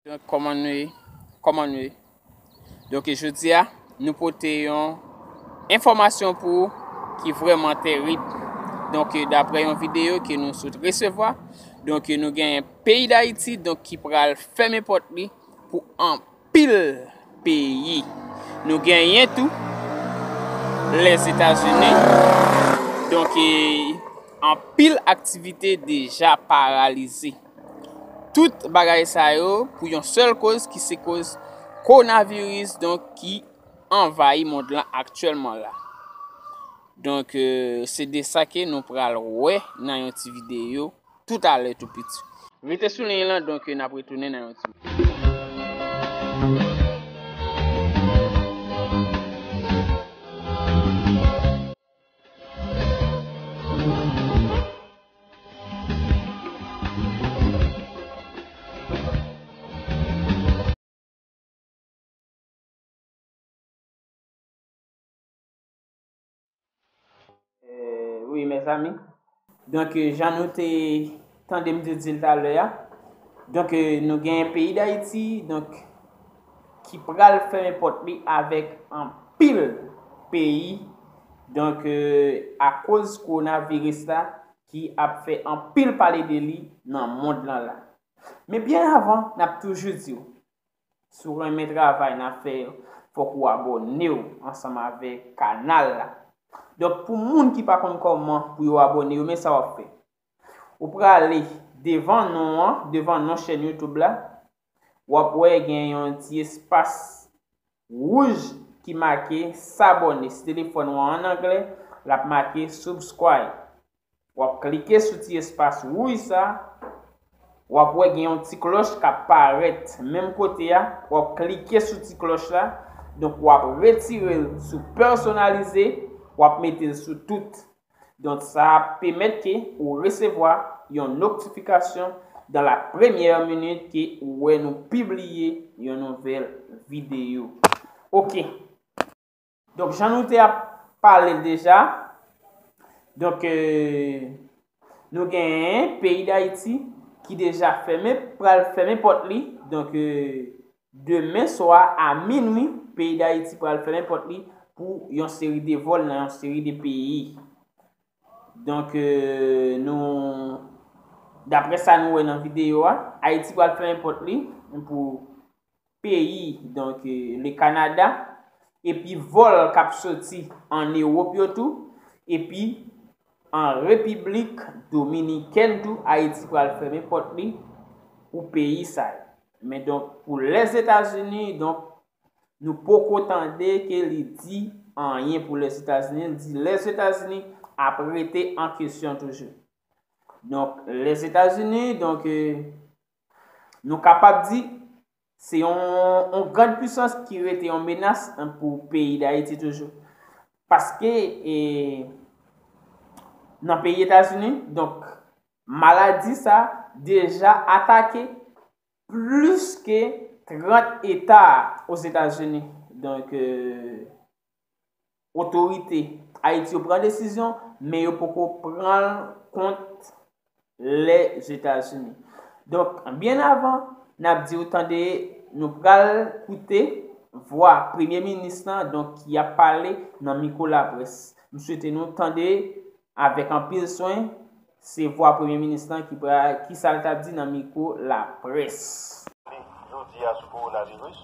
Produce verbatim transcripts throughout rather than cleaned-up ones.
Donk, kòman nou ye? Kòman nou ye? Donk, jodi a, nou pote yon enfòmasyon pou ou ki vrèman terib. Donk, daprè yon videyo ke nou sot resevwa, donk, nou genyen peyi Dayiti, donk, ki pral fèmen pòt li pou anpil peyi. Nou genyen tou Lèzetazini. Donk, e, anpil aktivite deja paralize. Tout bagay sa yo pou yon sèl koz ki se koz kowonaviris, donk, ki anvayi mond lan aktyèlman la. Donk, e, se de sa ke nou pral wè nan yon ti videyo toutalè tou piti. Rete sou liy lan, donk, e, n ap retounen nan yon ti Eh, wi, mezanmi. Donk, eh, jan nou te tande m te di l talè a, donk, eh, nou genyen peyi Dayiti, donk, ki pral fèmen pòt li avèk anpil peyi, donk, eh, akoz kowonaviris la ki ap fè anpil pale de li nan mond lan la. Men byen avan, n ap toujou di w, si w renmen travay n ap fè yo, fòk ou abòne w ansanm avèk kanal la. Donk, pou moun ki pa konn kòman pou yo abòne yo, men sa w ap fè. Ou prale devan non an, devan non chèn YouTube la, w ap wè gen yon ti espas wouj ki make s'abonner. Si telefòn ou an anglè, l ap make subscribe. W ap klike sou ti espas wouj sa, w ap wè gen yon ti klòch k ap parèt menm kote a, w ap klike sou ti klòch la, donk w ap retire l sou pèsonalize, w ap mete l sou tout. Donk sa ap pèmèt ke ou resevwa yon notifikasyon dans la première minute ke ou wè nou pibliye yon nouvèl videyo. Oke. Donk, jan nou te ap pale l deja, donk, eh, nou genyen peyi Dayiti ki deja fèmen, pral fèmen pòt li. Donk, eh, demen swa a minwi, peyi Dayiti pral fèmen pòt li pou yon seri de vòl nan yon seri de peyi. Donk, eh, nou, daprè sa nou wè nan videyo a, Ayiti pral fèmen pòt li pou peyi, donk, eh, le Canada, epi vòl k ap soti ann Ewòp yo tou, epi an Repiblik Dominikèn tou, Ayiti pral fèmen pòt li pou peyi sa yo. Men donk, pou Lèzetazini, donk, nou poko tande ke li di anyen pou Lèzetazini, li di Lèzetazini ap rete an kesyon toujou. Donk, Lèzetazini, donk, eh, nou kapab di, se yon, yon grand pwisans ki rete yon menas, en, pou peyi Dayiti toujou. Paske, eh, nan peyi Etazini, donk, maladi sa deja atake plis ke trant eta Ozetazini. Donk, eh, otorite Ayiti yo pran desizyon, men yo poko pran l kont Lèzetazini. Donk, byen avan, n ap di w tande, nou pral koute vwa premye minis lan, donk, ki ap pale nan mikwo laprès. M swete nou tande avèk anpil swen, se vwa premye minis lan ki pral, ki sa l t ap di nan mikwo laprès. Jodi a sou kowonaviris,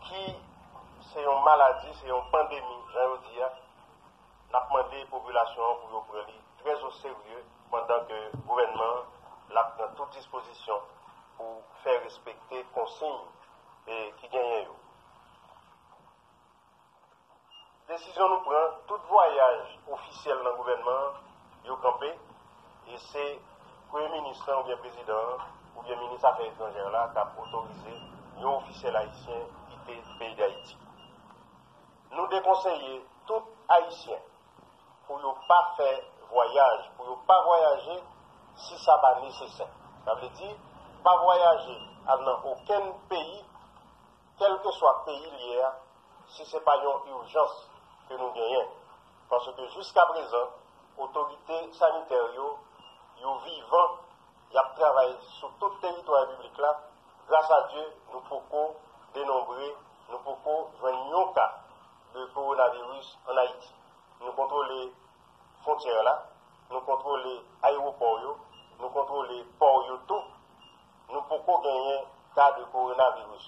ki se yon maladi, se yon pandemi, jan yo di a, n ap mande popilasyon an pou yo pran li trè o serye pandan ke gouvènman an l ap pran tout dispozisyon pou fè respekte konsiy, e, ki genyen yo. Desizyon nou pran, tout vwayaj ofisyèl nan gouvènman an, yo kanpe, e se premye minis lan oubyen prezidan an oubyen minis afè etranjè la k ap otorize yon ofisyèl ayisyen kite peyi Dayiti. Nou dekonseye tout Ayisyen pou yo pa fè vwayaj, pou yo pa vwayaje si sa pa nesesè. Sa vle di, pa vwayaje al nan okenn peyi, kèlkeswa peyi l ye a, si se pa yon ijans ke nou genyen. Paske jiskaprezan, otorite sanitè yo, yo vivan, Y ap travay sou tout teritwa repiblik la. Gras a Dye, nou poko denonbre, nou poko jwenn yon ka de kowonaviris ann Ayiti. Nou kontwole fwontyè la, nou kontwole ayewopò yo, nou kontwole pò yo tou. Nou poko genyen ka de kowonaviris.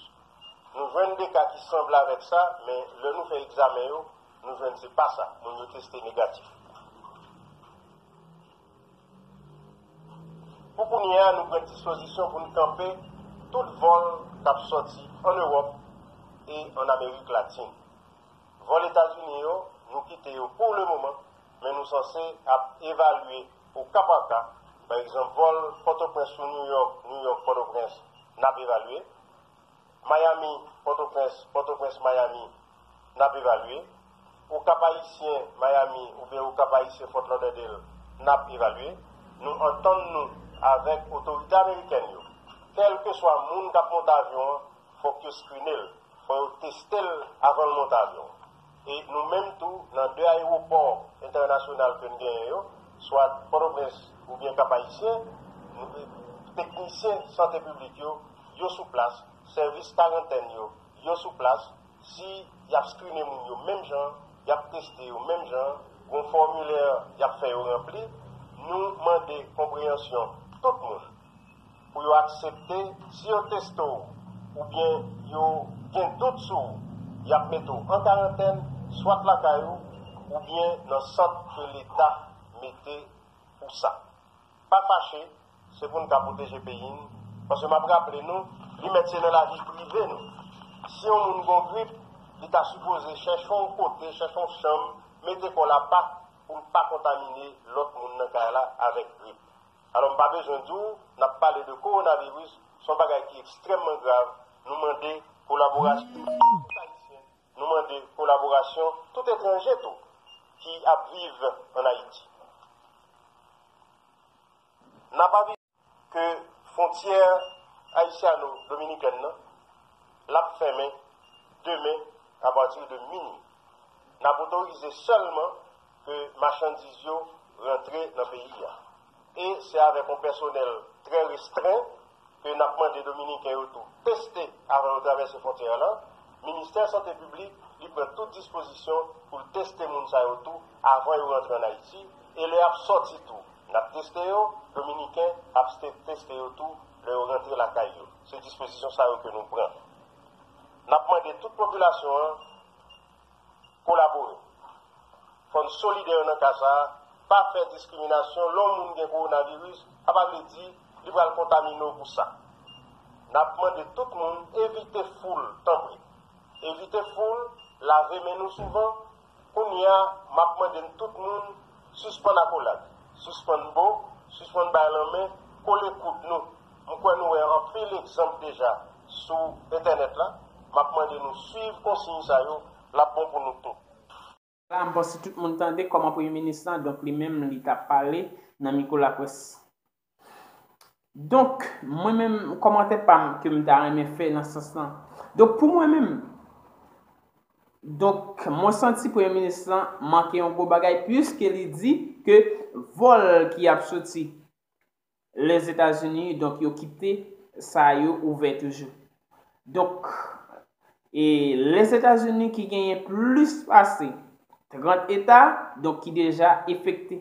Nou jwenn de ka ki sanble avèk sa, men lè nou fè egzamen yo, nou jwenn se pa sa. Moun yo teste negatif. Pou kounye a, nou pran dispozisyon pou n kanpe tout vòl k ap sòti ann Ewòp e ann Amerik Latin. Vòl Etazini yo, nou kite yo pou le moman, men nou sanse ap evalye o ka pa ka. Pa egzanp, vòl Pòtoprens sou Nouyòk, Nouyòk Pòtoprens, n ap evalye. Miami, Pòtoprens, Pòtoprens, Miami, n ap evalye. Okap Ayisyen, Miami, oubyen Okap Ayisyen, Fort Lauderdale, n ap evalye. Nou antann nou avèk otorite amerikèn yo. Kèlkeswa moun k ap monte avyon an, fòk yo skrine l, fò yo teste l avan l monte avyon. E nou menm tou, nan de ayewopò entènasyonal ke n genyen yo, swa Pòtoprens oubyen Kap Ayisyen, nou, teknisyen sante piblik yo, yo sou plas, sèvis karantèn yo, yo sou plas. Si y ap skrine moun yo menm jan, y ap teste yo menm jan, gon fòmilè y ap fè yo ranpli, nou mande konpreyansyon tout moun pou yo aksepte, si yo teste w oubyen yo gen dout sou ou, y ap mete w an karantèn, swat lakay ou, oubyen nan sant ke Leta mete pou sa. Pa fache, se pou n ka pwoteje peyi n, paske m ap raple nou, li mèt se nan lavi prive nou. Si yon moun gon grip, li ta sipoze chèche yon kote, chèche yon chanm, mete kò l apa pou l pa kontamine lòt moun nan kay la avèk grip. Alò, m pa bezwen di w, n ap pale de kowonaviris, se yon bagay ki ekstrèmman grav. Nou mande kolaborasyon tout Ayisyen, nou mande kolaborasyon tout etranje tou ki ap viv ann Ayiti. N ap avize ke fwontyè ayisyano-dominikèn nan, l ap fèmen demen apati de minui. N ap otorize sèlman ke machandiz yo rantre nan peyi a. E se avèk yon pèsonèl trè restren ke n ap mande Dominiken yo tou teste avan yo travèse fwontyè a la. Ministè Sante Piblik, li pran tout dispozisyon pou l teste moun sa yo tou avan yo rantre ann Ayiti. E lè y ap sòti tou, n ap teste yo, Dominiken ap te-, teste yo tou lè yo rantre lakay yo. Se dispozisyon sa yo ke nou pran. N ap mande tout popilasyon an kolabore. Fò n solidè nan ka sa a, pa fè diskriminasyon. Lè yon moun gen kowonaviris, sa pa vle di li pral kontamine w pou sa. N ap mande tout moun evite foul, tanpri. Evite foul, lave men nou souvan. Kounye a, m ap mande n tout moun sispann akolad, sispann bo, sispann bay lanmen, kole koud nou. M kwè nou wè anpil egzanp deja sou entènèt la. M ap mande nou swiv konsiy sa yo, l ap bon pou nou tout. La, m panse tout moun tande kòman premye minis lan, donk, li menm, li t ap pale nan mikwo laprès. Donk, mwen menm, kòmantè pa m ke m ta renmen fè nan sans lan. Donk, pou mwen menm, donk, mwen santi premye minis lan manke yon gwo bagay, piske li di ke vòl ki ap soti Lèzetazini, donk, yo kite sa yo ouvè toujou. Donk, e Lèzetazini ki genyen plis pase trant eta, donk, ki deja efekte.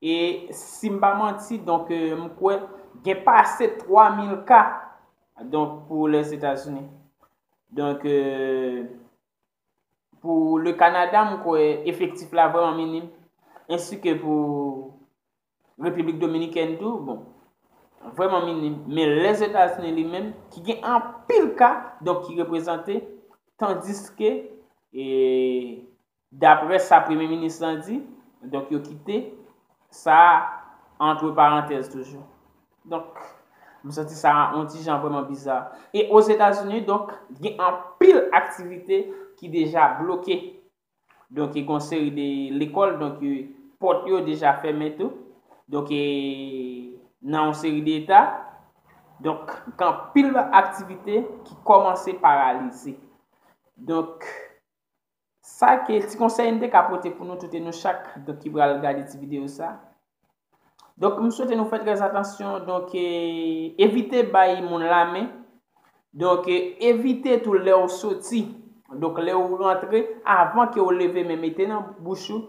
E si m pa manti, donk, e, m kwè gen pase twa mil ka, donk, pou Lèzetazini. Donk, e, pou le Kanada, m kwè efektif la vrèman minim. Ensi ke pou Repiblik Dominikèn tou, bon, vrèman minim. Men Lèzetazini li menm, ki gen anpil ka, donk ki reprezante, tandiske, e, daprè sa premye minis lan di, donk yo kite sa a antre parantèz toujou. Donk, m santi sa yon ti jan vrèman biza. E Ozetazini, donk, gen anpil aktivite ki deja bloke. Donk, gen yon seri de lekòl, donk, pòt yo deja fèmen tou. Donk, e, nan yon seri de eta, donk, gen anpil aktivite ki kòmanse paralize. Donk, sa ke ti konsèy m te ka pote pou nou tout e nou chak, donk, ki pral gade ti videyo sa. Donk, m swete nou fè trè atansyon. Donk, eh, evite bay moun lamen. Donk, eh, evite tou lè w soti. Donk, lè w rantre, avan ke w leve men mete nan bouch ou,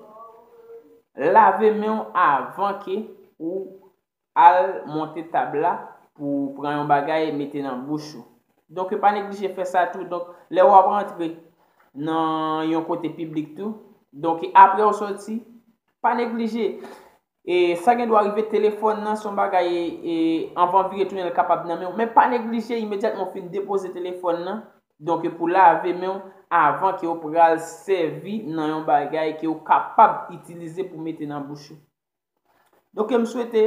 lave men w avan ke ou al monte tab la pou pran yon bagay mete nan bouch ou. Donk, pa neglije fè sa tou. Donk, lè w ap rantre nan yon kote piblik tou, donk, apre w soti, pa neglije. E sa gen dwa rive telefòn nan, se yon bagay, e, anvan vire tounen, l kapab nan men w. Men pa neglije imedyatman w fin depoze telefòn nan. Donk, pou lave men w avan ke w pral sèvi nan yon bagay ke w kapab itilize pou mete nan bouch ou. Donk, m swete,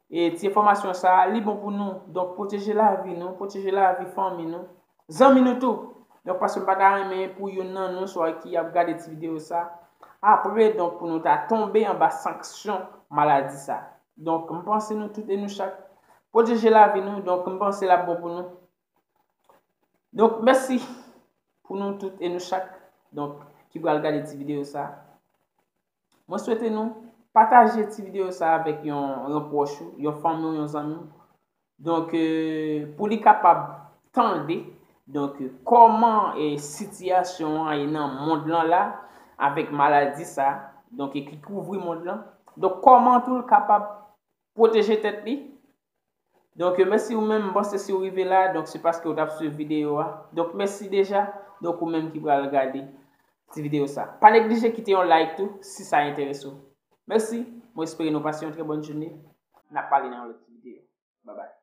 e, ti enfòmasyon sa a, li bon pou nou. Donk, pwoteje lavi nou, pwoteje lavi fanmi nou, zanmi nou tou. Donk, paske m pa ta renmen pou youn nan nou, swa ki ap gade ti videyo sa, apre, donk, pou nou ta tonbe anba sanksyon maladi sa. Donk, m panse nou tout e nou chak pwoteje lavi nou. Donk, m panse l ap bon pou nou. Donk, mèsi pou nou tout e nou chak, donk, ki pral gade ti videyo sa. Mwen swete nou pataje ti videyo sa avèk yon, yon pwòch ou, yon fanmi w, yon zanmi w. Donk, eh, pou li kapab tande, donk, kòman, eh, sitiyasyon an ye nan mond lan la, avèk maladi sa, donk, e ki kouvri mond lan. Donk, kòman tou l kapab pwoteje tèt li. Donk, mèsi ou menm, m panse si w rive la, donk, se paske w t ap swiv videyo a. Donk, mèsi deja. Donk, ou menm ki pral gade ti videyo sa, pa neglije kite yon like tou, si sa enterese w. Mèsi, mwen espere nou pase yon trè bòn jounen. N ap pale nan yon lòt ti videyo. Babay.